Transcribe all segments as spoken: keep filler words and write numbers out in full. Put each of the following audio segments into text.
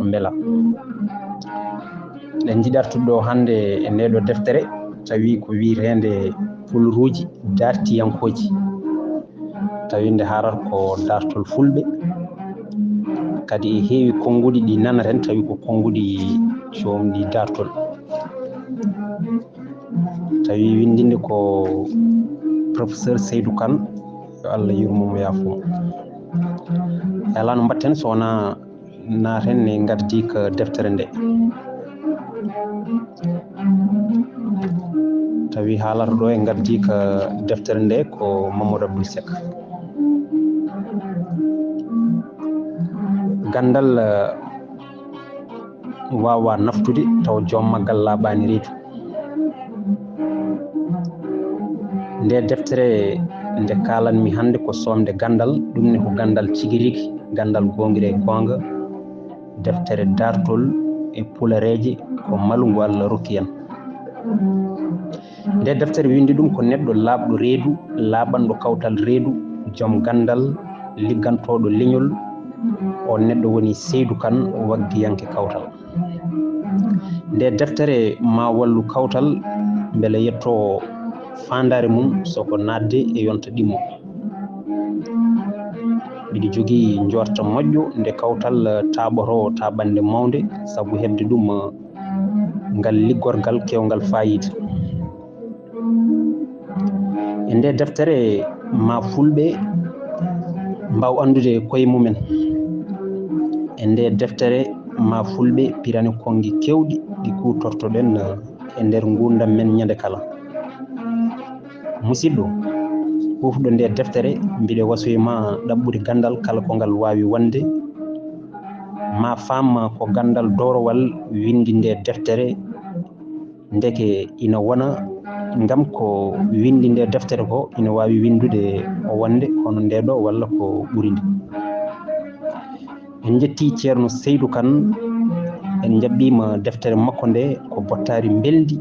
mbela. Ɗen njiɗi artude ɗo hannde e nde ɗo deftere, tawi ko wiyeteende Pulruuji Daartiyankooji. Tawi nde haalata ko daartol Fulɓe, kadi e heewi konnguɗi ɗi nanaten, tawi ko konnguɗi joomɗi daartol. Tawi winndinde ko professeur Seydou Kane, yo Allah yurmo mo, yaafo mo. E alaa no mbaɗten so wonaa naaten e ngardi ka deftere nde. Tawi haalata ɗo e ngardi ka deftere nde ko Mamadou Abdou Seck. Ganndal, eh, waawa naftude taw joom maggal laaɓaani reedu. Nde deftere nde kaalanmi hannde ko soomde ganndal, ɗum ne ko ganndal tigi rigi, ganndal goongre e goonga. Deftere daartol e pulareeje ko malu ngu Allah rokki en. Nde deftere winndi ɗum ko neɗɗo laaɓɗo reedu, laaɓanɗo kawtal reedu, joom ganndal, liggantooɗo leñol. On neɗɗo woni Seydou Kane, waggiyanke kawtal. Nde deftere ma wallu kawtal mbele yetto faandaare mum soko naatde e yonta ɗimmo. Mbiɗo jogii njoorta moƴƴo nde kawtal taaɓotoo taaɓannde mawnde sabu heɓde ɗum ngal liggorgal keewngal faayiida. E nde deftere ma Fulɓe mbaaw anndude koye mumen. E nde deftere ma Fulɓe pirane konngi keewɗi ɗi kuutortoɗen e nder nguurndam men ñande kala. Musidɗo, huufɗo nde deftere, mbiɗo wasoyi ma ɗaɓɓude ganndal kala ko ngal waawi wonde. Ma faam ko ganndal dowrowal winndi nde deftere, ndeke ina wona, ngam ko winndi nde deftere ko ina waawi winndude wonde hono nde ɗo walla ko ɓuri nde. En njetti Ceerno Seydou Kane, en njaɓɓiima deftere makko nde, ko bottaari mbelndi,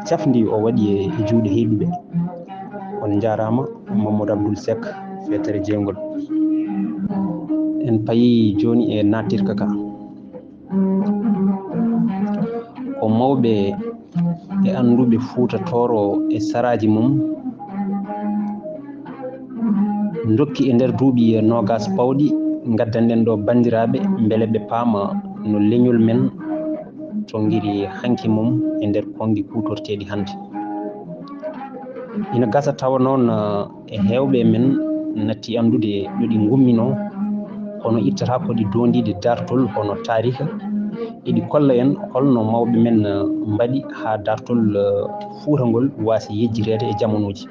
cafndi o waɗi e, e juuɗe heewɓe. On njaaraama, Mamadou Abdoul Seck, feetere jeygol. En payi jooni e naattirka ka. Ko mawɓe e annduɓe Fuuta Tooro e saraaji mum ndokki e nder duuɓi noogas pawɗi, ngaddanɗen ɗo banndiraaɓe, mbele ɓe paama no leñol men tonngiri hanki mum e nder konngi kuutorteeɗi hannde. Ina gasa tawa noon, eh, e heewɓe men natti anndude ɗo ɗi ngumminoo, kono ittata ko ɗi doondiiɗe daartol hono taariika, eɗi kolla en holno mawɓe men, eh, mbaɗi haa daartol, eh, Fuuta ngol waasi yejjiteede e jamanuuji.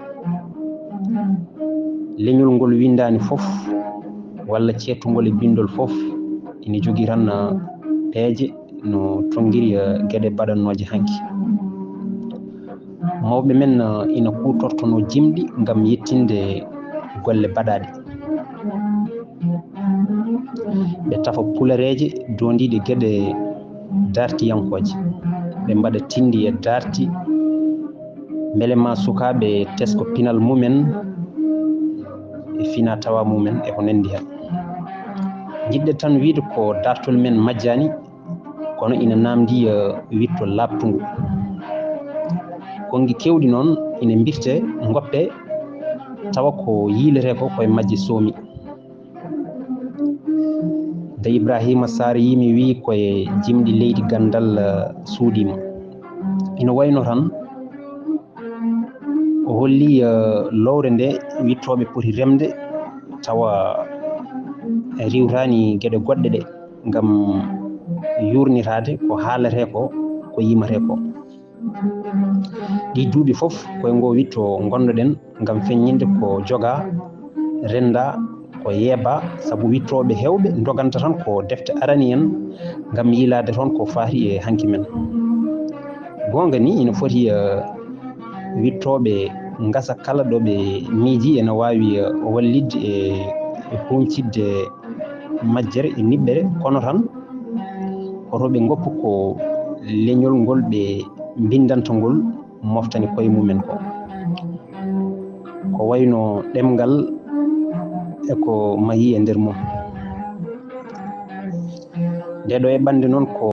Leñol ngol winndaani fof, walla ceettungol e binndol fof, ina jogii tan, eh, peeje no tonngiri, eh, geɗe baɗannooje hanki. Mawɓe men, eh, ina kuutortonoo jimɗi ngam yettinde golle baɗaaɗe. Ɓe tafa pulareeje doondiiɗe geɗe daartiyankooje. Ɓe mbaɗa tinndi e daarti, mbele ma sukaaɓe tesko pinal mumen e fina tawa mumen e ko nanndi heen. Njiɗde tan wiyde ko daartol men majjaani, kono ina naamndi, eh, witto laaɓtungo. Konngi keewɗi noon ina mbirtee, ngoppee, tawa ko yiiletee ko koye majje soomi. De Ibrahima Sarr yimi wiyi koye jimɗi leydi ganndal, eh, suuɗiima. Ina wayno tan o holli, eh, lowre nde wittooɓe poti remde tawa riwtaani geɗe goɗɗe ɗe ngam yuurnitaade ko haaletee ko, ko yimatee ko. Ɗi duuɓi fof koye ngo witto ngonnoɗen ngam feññinde ko jogaa, renndaa, ko yeebaa, sabu wittooɓe heewɓe ndoganta tan ko defte arani en ngam yiilaade toon ko faati e hanki men. Goonga ni ina foti, eh, wittooɓe ngasa kala ɗo ɓe miiji ena waawi, eh, wallitde e, e huuñcitde majjere e niɓɓere, kono tan koto ɓe ngoppu ko leñol ngol ɓe mbinndanta ngol moftani koye mumen ko. Ko wayno ɗemngal e ko mahii e nder mum. Eɗo eɓɓande noon ko